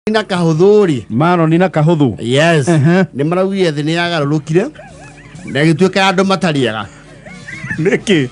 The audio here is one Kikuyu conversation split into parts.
Na kahũthũ-rĩ. Maroni na kahũthũ. Yes. Ehe. Nĩ maraugire thĩ nĩ yagarũrũkire na ĩgĩtuĩka ya andũ matarĩaga. Nĩkĩ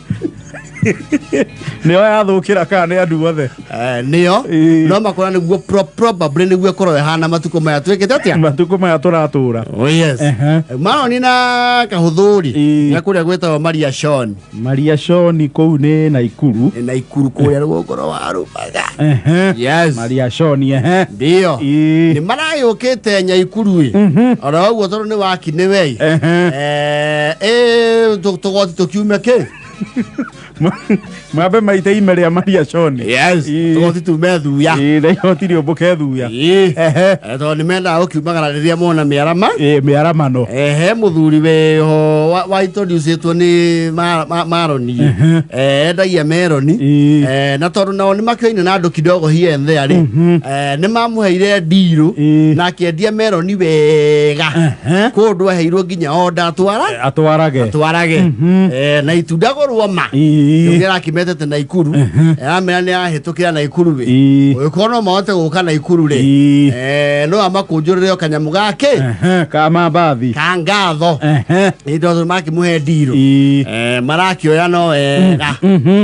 nĩo yathũkĩra kana nĩ andũ othe? Eh, nĩo. Ĩĩ. No makora nĩguo probably nĩguo ĩkorwo ĩhana matukũ maya twĩkĩte atĩa. Matukũ maya tũratũra. Oh, yes. Ehe. Maroni na kahũthũ-rĩ, Ĩĩ. nĩ kũrĩa gwĩtagwo Maria Shon. Maria Shoni kũu nĩ Naikuru. Na Ikuru kũrĩa rũgongo rwa Rũbaga. Ehe. Yes. Maria Shoni, ehe. Ndio. Ĩĩ. Nĩ maragĩũkĩte Nyaikuru ĩ oro ũguo tondũ nĩ waki nĩ wei. Ehe. Eh, ĩ tũgoti tũkiume kĩ. Mambe maite ime rĩa Maria Shoni. Yes. Ĩĩ. Tũgoti tume thuya. Ĩĩ, na igoti rĩũmbũke thuya. Ĩĩ. Ehe. Eh, tondũ nĩ mendaga gũkiumagara rĩrĩa mona mĩarama. Ĩĩ, mĩaramano. Ehe, mũthuri wĩho wa introducĩtwo nĩ Maroni. Eh, endagia meroni. Ĩĩ. Eh, na tondũ nao nĩ makĩoine na andũ kidogo here and there rĩ, eh, nĩ mamũheire ndirũ Ĩĩ. na akĩendia meroni wega. Ehe. Kũndũ aheirwo nginya onda atwara atwarage. Atwarage. Eh, na itunda gũrwo ma. Ĩĩ. Nĩ arakĩmetete Naikuru, aramera nĩ arahĩtũkĩra Naikuru rĩ. Ĩĩ. Ũgĩkorwo no mahote gũka Naikuru rĩ, Ĩĩ. eh, no amakũnjũrĩre o kanyamũ gake Ehe, ka mambathi. ka ngatho. Ehe. Nĩ tondũ makĩmũhe ndirũ. Ĩĩ. Eh, marakĩoya no wega.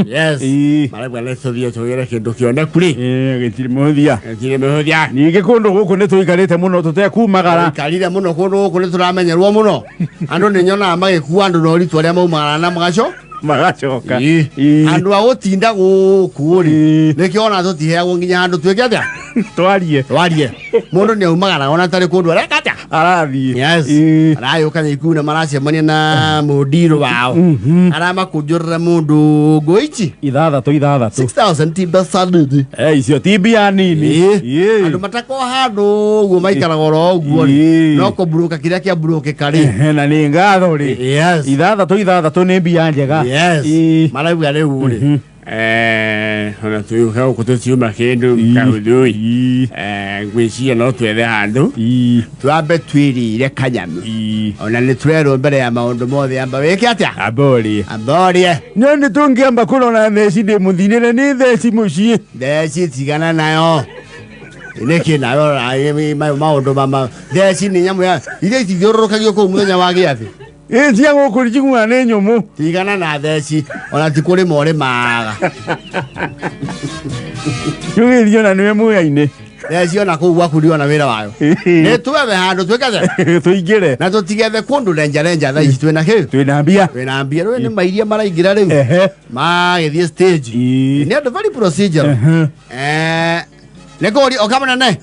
Yes. Ĩĩ. Marauga nĩ tũthiĩ tũgĩre kĩndũ kĩoneku rĩ. Ĩĩ, gĩtirĩ mũthia. Gĩtirĩ mĩhũthia. Ningĩ kũndũ gũkũ nĩ tũikarĩte mũno tũtekumagara. Ikarire mũno kũndũ gũkũ, nĩ tũramenyerwo mũno. Andũ nĩ nyonaga magĩkua andũ na ũritũ arĩa maumagara na magaco magacoka. Ĩĩ. Ĩĩ. Andũ a gũtinda gũkũ rĩ, Ĩĩ. nĩkĩo ona tũtiheagwo nginya handũ twĩke atĩa. Twarie. Twarie. Mũndũ nĩ aumagara ona tarĩ kũndũ areka atĩa. Arathiĩ. Yes. Ĩĩ. Arayũka Nyaikuru na maracemania na mũndirũ wao aramakũnjũrĩra mũndũ ngũici 6 6. 6000 ti mbeca nini. Eh, icio ti mbia nini. Ĩĩ. Ĩĩ. Andũ matakoo handũ ũguo maikaraga oro ũguo rĩ, Ĩĩ. no kũmburũka kĩrĩa kĩamburũkĩka rĩ. Ehe, na nĩ ngatho rĩ. Yes. 6 6 nĩ mbia njega. Yes. Ĩĩ. Marauga rĩu rĩ, eh, ona tũyũke gũkũ tũtiuma kĩndũ kahũthũi. Ĩĩ. Eh, ngwĩciria no twethe handũ Ĩĩ. twambe twĩrĩire kanyamũ. Ĩĩ. Ona nĩ tũrerwo mbere ya maũndũ mothe amba wĩke atĩa. Amba ũrĩe. Amba ũrĩe. No nĩ tũngĩamba kũrora theci ndĩ mũthirĩre nĩ theci mũciĩ. Theci tigana nayo. Nĩkĩ nayo maũndũ mama theci nĩ nyamũ ya iria itithiũrũrũkagio kũu mũthenya wa gĩathĩ. Ĩ, cia gũkũ njiguaga nĩ nyũmũ. Tigana na theci, ona ti kũrĩma ũrĩmaga. Tũgĩthiĩ ona nĩwe muya-inĩ. Theci ona kũu gwaku ndiona wĩra wayo. Nĩ twethe handũ twĩkathe tũingĩre. Na tũtigethe kũndũ renja renja. Thaa ici twĩna kĩ? Twĩna mbia. Twĩna mbia. Rĩu nĩ mairia maraingĩra rĩu. Ehe. Magĩthiĩ stage. Ĩĩ. Nĩ andũ very procedural. Ehe. Eh, nĩ kũria oka mũnene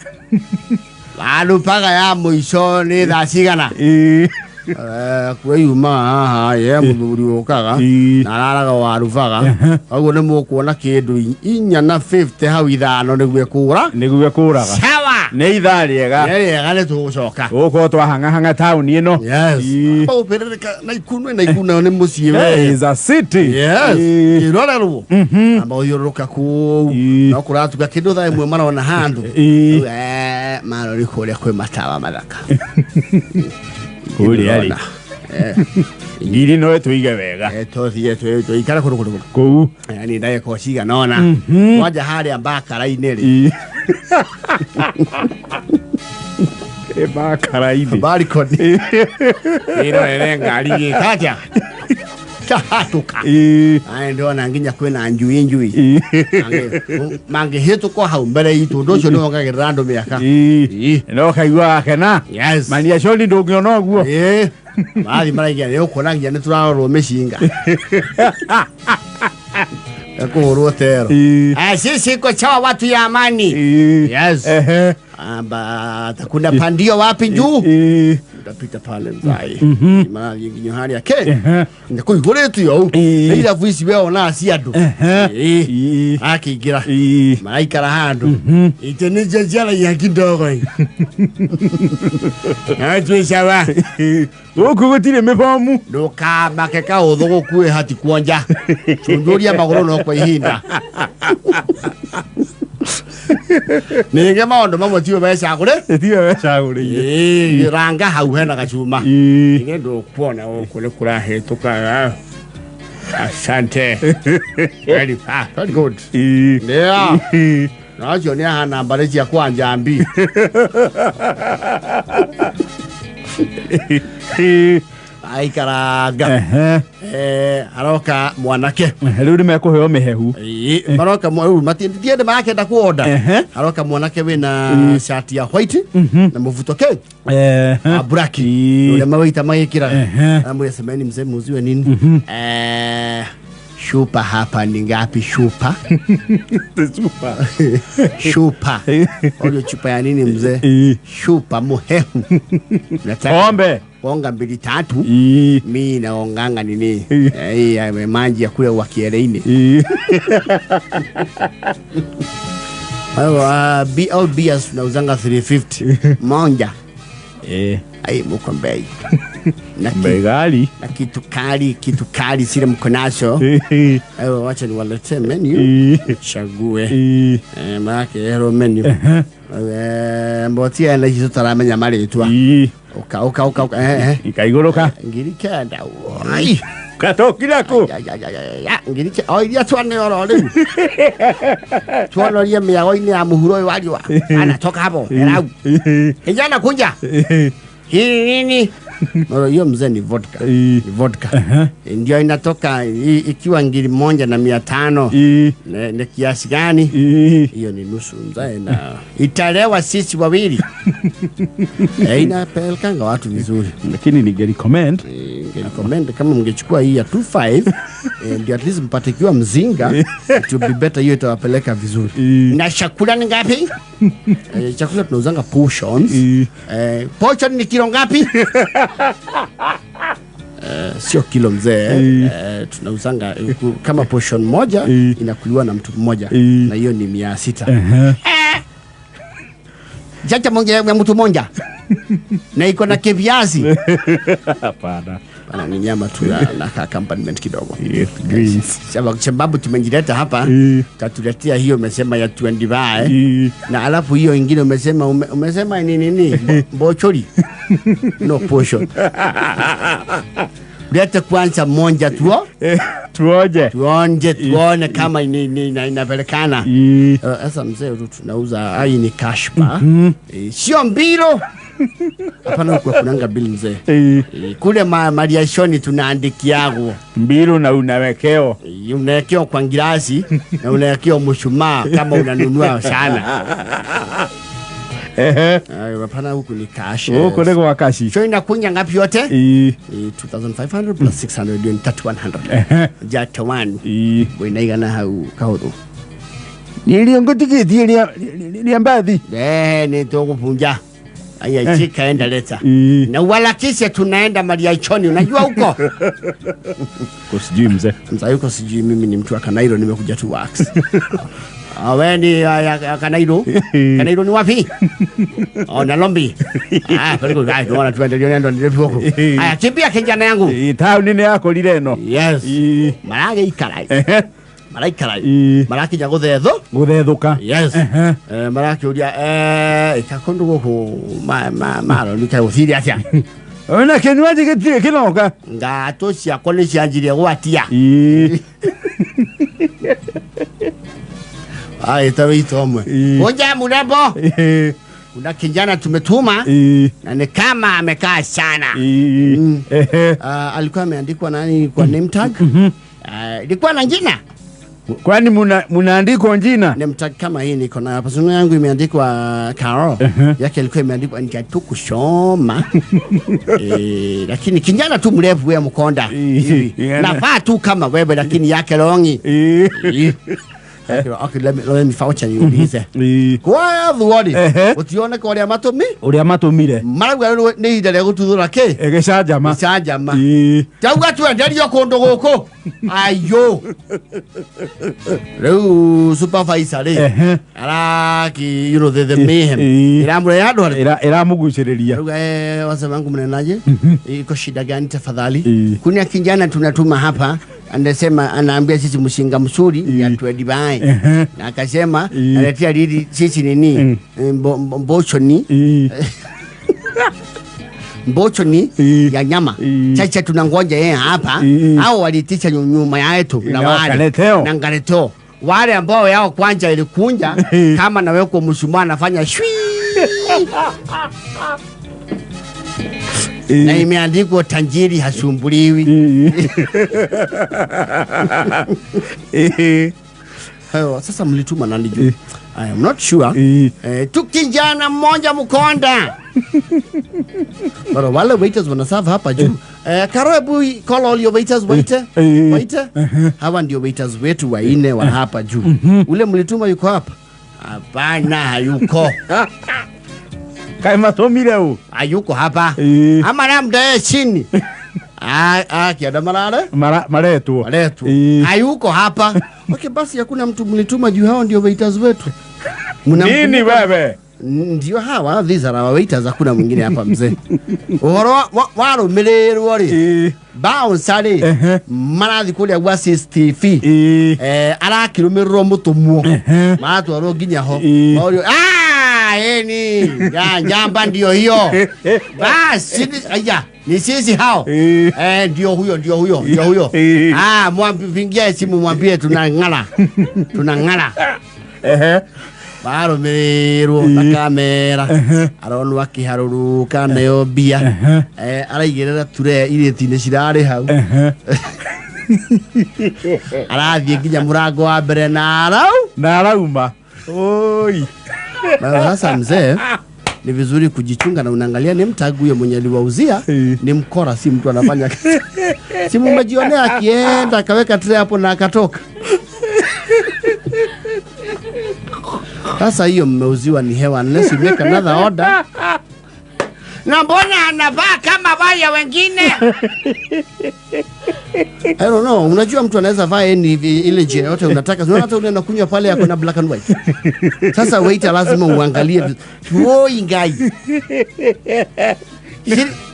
warupaga ya mũico nĩ thaa cigana? Ĩĩ. Eh, kweyuma haha ye mũthuri ũkaga Ĩĩ. na araraga warubaga koguo nĩ mũkuona kĩndũ 4 na 50 hau 5 nĩguo ĩkũra. Nĩguo ĩkũraga. Sawa. Nĩ ithaa rĩega. Nĩ rĩega, nĩ tũgũcoka. Gũkorwo twahang'ahang'a taũni ĩno. Yes. Ĩĩ. Ũpĩrĩrĩka Naikuru, Naikuru nayo nĩ mũciĩ we. Is a city. Yes. Ĩĩ. Ĩrorerwo amba ũthiũrũrũka kũu. Ĩĩ. No kũratuka kĩndũ thaa 1 marona handũ. Ĩĩ. Eh, marori kũrĩa kwĩ matawa mathaka. Kũrĩa rĩ. Eh, Ngiri no ĩtũige wega. Eh, tũthiĩ tũikare kũndũ kũndũ kũu. Yani ndagĩka o cigana ona kwanja harĩa mbakara-inĩ rĩ. Ĩĩ. Ĩ, bakara-inĩ. Balcony ĩrorere ngari gĩkaja kahatũka. Ĩĩ. Aya ndĩrona nginya kwĩna njui njui. Ĩĩ. Mangĩhĩtũkwo hau mbere itũ, ũndũ ũcio nĩ wongagĩrĩra andũ mĩaka. Ĩĩ. Ĩĩ. No kaigua gakena. Yes. Mania Shoni ndũngĩona ũguo. Ĩĩ. Marathiĩ maraingĩra nĩ ũkuona nginya nĩ tũrarorwo mĩcinga ĩkũhũrwo tero. Ĩĩ. Ah, sisi iko sawa, watu ya amani. Ĩĩ. Yes. Ehe. Amba kuna pandio wapi juu? Ĩĩ. Ndapita pale mzai marathiĩ nginya harĩa ke Ehe. nĩ kũihũrĩtio ũũ. Ĩĩ. Nĩ irabu ici we onaga cia andũ. Ehe. Ĩĩ. Ĩĩ. Akĩingĩra Ĩĩ. maraikara handũ ite nĩcio ciaragia kidogo twĩ sawa. Gũkũ gũtirĩ mĩbomu. Ndũkamake kaũthũ gũkuĩ hati kuonja cunjuria magũrũ no kwa ihinda ningĩ maũndũ mamwe tiwe wecagũrĩ. Tiwe wecagũrĩire. Ĩĩ, ranga hau hena gacuma. Ĩĩ. Ningĩ ndũkuona gũkũ nĩ kũrahĩtũka. Asante. Very, very good. Ĩĩ. Yeah. Ĩĩ. Na acio nĩ ahana mbarĩ cia kwa njambi. Aikaranga. Ehe. Aroka mwanake. Rĩu nĩ mekũheo mĩhehu. Ĩĩ, maroka rĩu matiende marakenda kuonda. Aroka mwanake wĩna shati ya white na mũbuto ke wa black, ũrĩa mawaita magĩkĩra. Amwĩra, "Semeni mzee, muuziwe nini? Shupa hapa ni ngapi? Shupa?" Chupa. Shupa orio, "Chupa ya nini, mzee?" "Shupa muhehu. Nataka Pombe. kuonga mbili tatu." "Mi naonganga nini? Maji ya kule wakieleini." Kwa hiyo, BL beers tunauzanga 350 moja. Ai, muko mbei na, Bei ghali. na kitu kali, kitu kali sile mko nacho. Ewe, wacha niwaletee menu chague. Maanake hero menu. Mbotia na hizo taramenya marĩtwa. Uka uka uka uka Ikaigũrũka. 9,000. Ai. Gatokire kũ? Ya, ya, ya, ya, ya, o iria twane oro rĩu tuonorie mĩago-inĩ ya mũhuro ũyũ wa riũa anatoka hapo erau kijana kunja hii nini. No, hiyo mzee ni vodka. Ni vodka ndio inatoka ikiwa 1,500. Ni kiasi gani? Hiyo ni nusu mzee, na italewa sisi wawili. Inapelekanga watu vizuri. Lakini ningerecommend Ningerecommend kama mngechukua hii ya 25, ndio at least mpate ikiwa mzinga, it will be better. Hiyo itawapeleka vizuri. Na chakula ni ngapi? Chakula tunauzanga portions. Portion ni kilo ngapi? Sio kilo mzee. Tunauzanga kama portion moja inakuliwa na mtu mmoja na hiyo ni 600. Chacha moja ya mtu mmoja na iko na kiviazi? Hapana. Bana, ni nyama tu na ka accompaniment kidogo. Yes, greens. Sababu tumejileta hapa, tatuletea hiyo umesema ya 25 na alafu hiyo ingine umesema umesema ni nini? Mbochori no portion. Lete kwanza moja tuo Tuoje. Tuonje, tuone kama inapelekana. Sasa mzee, tu tunauza ai ni cash pa. Sio mbilo. Hapana, huku kunanga bill mzee. Kule mariashoni tunaandikiago. Mbiru na unawekeo. Unawekewa kwa ngirasi na unawekewa mshumaa kama unanunua sana. Hapana, huku ni cash. Huko ni kwa kashi. So inakunya ngapi yote? 2500 plus 600 ndio ni 3100. Jata 1. Winaigana hau kahuthu. Nilio ngutikitie ria mbathi. Ni tukupunja. Aya, chika enda leta. Na uharakishe, tunaenda Mariachoni, unajua huko? Sijui mzee. Mzee yuko sijui, mimi ni mtu wa Kanairo, nimekuja tu wax. Ah, wewe ni ya Kanairo? Kanairo ni wapi? Oh, Nalombi. Ah, very good. Ah, tunaona tuendelee ndio ndio huko. Aya, kimbia kijana yangu. Tauni nĩ yakorire ĩno. Yes. Maragĩikara. Maraikara. Marakinya gũthethwo. Gũthethũka. Yes. Marakĩũria ĩka kũndũ gũkũ maroneka gũthire atĩa? Ona kinywaji gĩtirĩ kĩnoka. Ngatũ ciakwa nĩ cianjirie gwatia. Aya, wito omwe. Ngoja mrembo. Kuna kijana tumetuma na ni kama amekaa sana. Alikuwa ameandikwa nani kwa name tag? Ilikuwa na jina. Kwani munaandikwa jina? Name tag kama hii niko nayo hapa. Sunu yangu imeandikwa Carol. Yake ilikuwa imeandikwa nja tu kusoma. Lakini kijana tu mrefu wewe mkonda. Hivi. Nafaa tu kama wewe lakini yake longi. Okay, let me voucher niulize. Kwa thuori. Utioneka ũrĩa matũmi Ũrĩa matũmire. Marauga rĩu nĩ ihinda rĩa gũtuthũra kĩ? Ĩgĩcanjama. Gĩcanjama. Tauga twenderio kũndũ gũkũ ayo rĩu supervisor rĩ araki the mayhem iramũre andũ arĩ Ĩramũgucĩrĩria. Rauga, wazee wangu mnenaje? Iko shida gani tafadhali? Kuna kijana tunatuma hapa anasema anaambia sisi mshinga mzuri ya twedibai na akasema aletea lili sisi nini mbocho ni mbocho ni ya nyama. Chacha tunangoja yeye hapa au walitisha nyuma yetu na Na wale wakaleteo. na ngaleteo. Wale ambao yao kwanja ilikunja kama nawekwa mshumaa anafanya shwi na imeandikwa tajiri hasumbuliwi. Hayo, sasa mlituma nani juu? I am not sure. Tu kijana mmoja mkonda. Bara wale waiters wanaserve hapa juu. Karibu call all your waiters, waiter. Waiter. Hawa ndio waiters wetu wanne wa hapa juu. Ule mlituma yuko hapa? Hapana, hayuko. Kaĩ matũmire ũ? Hayuko hapa. Ama labda yeye chini. Ah, ah, kiada marare. Maretwo. Waletwa. Hayuko hapa. Okay, basi hakuna mtu mlituma juu, hao ndio waiters wetu. Nini wewe? Ndio hawa, these are our waiters, hakuna mwingine hapa mzee. Uhoro warũmĩrĩrwo rĩ, bouncer rĩ, marathi kũrĩa gwa CCTV. Arakĩrũmĩrĩrwo mũtũmwo, maratwarwo nginya ho. Maũrio, ah, eni ya njamba ndio hiyo basi aya ni sisi hao. Ndio huyo, ndio huyo, ndio huyo. Ah, mwampigie simu mwambie tunang'ara, tunang'ara. Barũmĩrĩrwo na kamera, aronwo akĩharũrũka nayo mbia. Araigĩrĩra ture irĩti-inĩ cirarĩ hau. Arathiĩ nginya mũrango wa mbere na arau Na arauma oi. Na sasa mzee, ni vizuri kujichunga na unaangalia ni mtagu huyo mwenye aliwauzia ni mkora, si mtu anafanya kazi. Si mumejionea akienda akaweka tray hapo na akatoka. Sasa hiyo mmeuziwa ni hewa unless you make another order. Na mbona anavaa kama wale wengine? I don't know. Unajua mtu anaweza vaa any ile njia yote unataka. Unaona hata ule anakunywa pale ako na black and white. Sasa waiter lazima uangalie Woi ngai.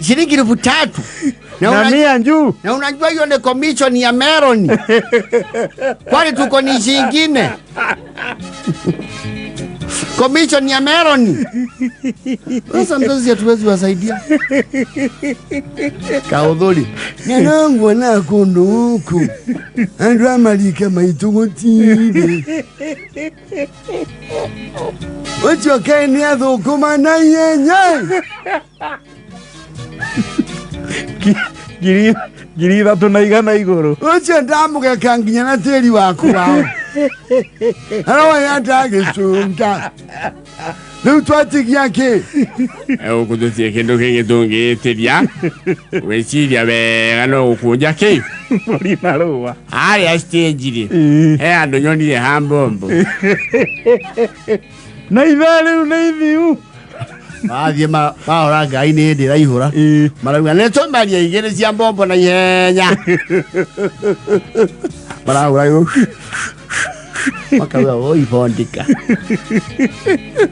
Shilingi 3,000. Na Na mia njuu. Na unajua hiyo ni commission ya Melon. Kwani tuko ni nyingine? Commission ya Melon. Sasa mzazi hatuwezi wasaidia. Kaudhuri. Nyanangu na kundu huku. Andu amalika maitugutire. Ucho keni athukuma na yenye. 3,100 igũrũ. Ucio ndamũgeka nginya na tĩri waku wao. Arawa yatagĩcunga. Rĩu twatigia kĩ? Gũkũ tũtirĩ kĩndũ kĩngĩ tũngĩĩtĩria gwĩciria wega no gũkũnja kĩ Mbũri na rũa. Harĩa stage rĩ, he andũ nyonire ha mbombo. Na ithaa rĩu nĩ ithiu. Mathiĩ mahora ngai nĩ hĩndĩ ĩraihũra. Marauga nĩ tũmaria igĩrĩ cia mbombo na ihenya. Marahũra igũrũ. Makauga oi bondika.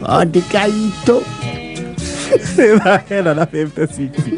Bondika itũ. Nĩ thaa 9 na 56.